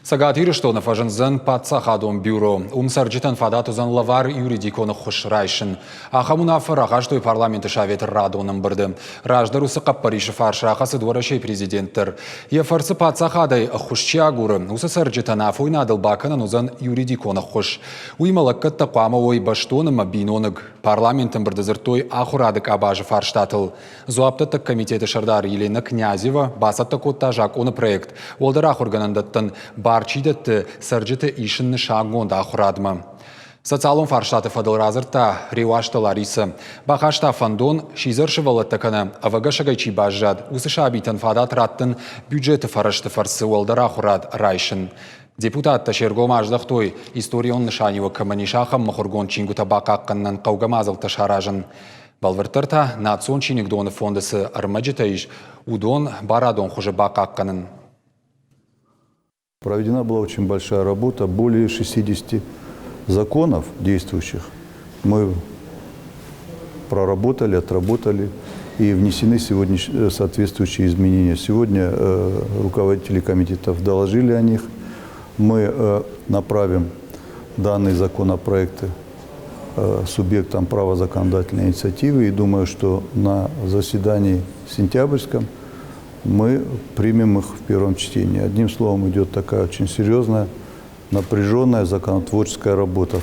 Цӕгат Ирыстоны фӕзындзӕн паддзахадон бюро. Уым цӕрджытӕн фадат уыдзӕн лӕвар юридикон ӕххуыс райсын. Ахӕм уынаффӕ рахастой парламенты советы радон ӕмбырды. Раздӕр уыцы хъӕппӕрисы фарс рахӕцыд Уӕрӕсейы президент дӕр. Йӕ фӕрцы паддзахадӕй ӕххуыс чи агуры, уыцы цӕрджытӕн афойнадыл бакӕнӕн уыдзӕн юридикон ӕххуыс. Уыимӕ лӕггӕдтӕ хъуамӕ уой бӕстон ӕмӕ биноныг. Парламенты ӕмбырды дзырдтой ахуырады къабазы фарстатыл. Дзуапдӕттӕг комитеты сӕрдар Елена Князева бацӕттӕ кодта закъоны проект, уӕлдӕр ахуыргӕнӕндӕттӕн бар чи дӕтты, цӕрджыты исын нысангонд ахуырадмӕ. Социалон фарстаты фӕдыл радзырдта Реуазты Ларисӕ. Бахаста фӕндон, сидзӕр сывӕллӕттӕ кӕнӕ ӕвӕгӕсӕгӕй чи баззад, уыцы сабитӕн фадат раттын бюджеты фӕрӕзты фӕрцы уӕлдӕр ахуырад райсын. Депутаттӕ се ргом аздӕхтой, историон нысаниуӕг кӕмӕн ис, ахӕм мыхуыргонд чингуытӕ бахъахъхъӕнынӕн хъӕугӕ мадзӕлттӕ саразын. Бӕлвырддӕр та, национ чиныгдоны фонды цы ӕрмӕджытӕ ис, уыдон барадон хуызы бахъахъхъӕнын. Проведена была очень большая работа, более 60 законов действующих мы проработали, отработали и внесены сегодня соответствующие изменения. Сегодня руководители комитетов доложили о них. Мы направим данные законопроекты субъектам права законодательной инициативы и думаю, что на заседании сентябрьском мы примем их в первом чтении. Одним словом, идет такая очень серьезная, напряженная законотворческая работа.